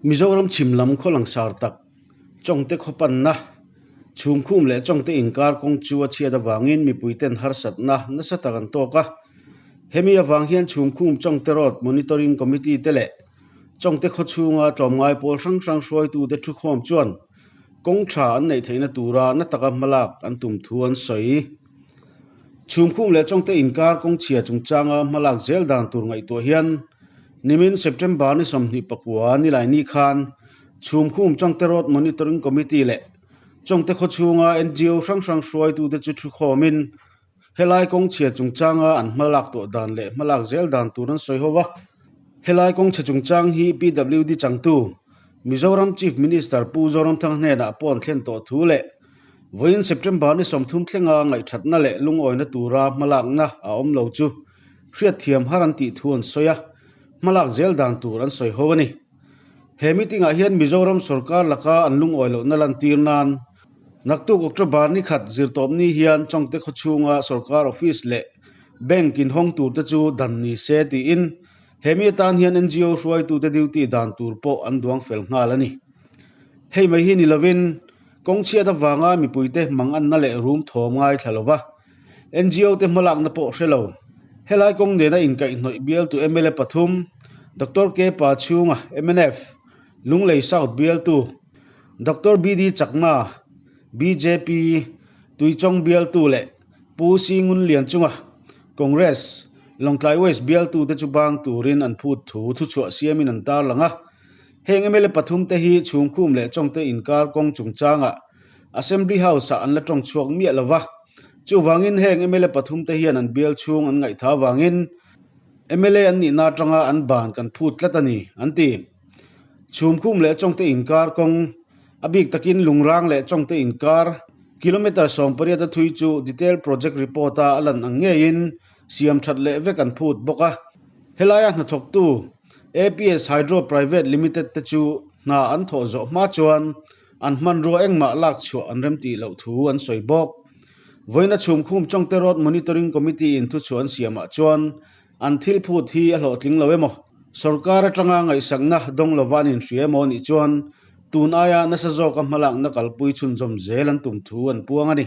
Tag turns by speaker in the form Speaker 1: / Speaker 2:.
Speaker 1: Mizoram chhim lam khaw langsar tak Chawngte khaw panna chhungkhum leh Chawngte inkar kawng chu a chhiat avangin mipuiten harsatna nasa tak an tawk a. Hemi avang hian chhungkhum Chawngte Road Monitoring Committee te leh Chawngte khaw chhunga tlawmngai pawl hrang hrang hruaitute thukhawm chuan kawng tha an neih theihna tura na taka hmalak an tum thu an sawi. Chhungkhum leh Chawngte inkar kawng chhia chungchanga hmalak zel dan tur ngaihtuah hian nimin September ni 29 Nilaini khan Chhungkhum Chawngte Road Monitoring Committee leh Chawngte khaw chhunga NGO hrang hrang hruaitute chu thukhawmin Helai kawng chhia chungchanga an hmalak tawh dan leh hmalak zel dan tur an sawi ho va. Helai kawng chhe chungchang hi PWD changtu Mizoram Chief Minister Pu Zoramthanga hnenah pawh an thlen tawh thu leh vawiin September ni 30 thlenga ngaihthatna leh lungawina tura hmalakna a awm lo chu hriatthiam har an tih thu an sawi a, hmalak zel dan tur an sawi ho a ni. He meeting-ah hian Mizoram sorkar laka an lungawi lohna lantir nan Naktuk October ni khat zirtawpni hian Chawngte khaw chhunga sorkar office leh bank inhawng turte chu dan ni se tiin hemi atan hian NGO hruaitute duty dan tur pawh an duang fel nghal a ni. Hei mai hi ni lovin kawng chhiat avanga mipuite manganna leh rum thawm ngaithla lova NGO te hmalakna pawh hre lo. Helai kawng nena inkaihhnawih bialtu mla pathum Doctor K Pachhunga, mnf, Lunglei South bialtu Doctor BD Chakma, bjp, Tuichawng bialtu leh Pu Si Ngun Lian chunga Congress, Lawngtlai West bialtu te chu bang turin an phut thu thuchhuah siamin an tarlang a. Heng mla pathum te hi chhungkhum leh Chawngte inkar kawng chungchangah Assembly House-ah an la tawng chhuak miah lo va. Chuvangin heng mla pathum te hian an bial chhung an ngaihtha avangin mla an nihna atanga an ban kan phut tlat a ni, an ti. Chhumkhum leh Chawngte inkar kawng, a bik takin Lungrang leh Chawngte inkar kilometre 18 a thui chu detail project report a a lan ang ngeiin siam that leh vek an phut bawk a. Helaia hnathawktu APS Hydro Private Limited te chu hna an thawh zawh hma chuan an hmanrua engmah lak chhuah an remtih loh thu an sawi bawk. Vawiina Chhumkhum Chawngte Road Monitoring Committee in thuchhuah an siamah chuan An thil phut hi a hlawhtling lo emaw? Sorkar atanga ngaihsakna dawng lova an inhria emaw anih chuan tun aia nasa zawka hmalakna kalpui chhunzawm zel an tum thu an puang a ni.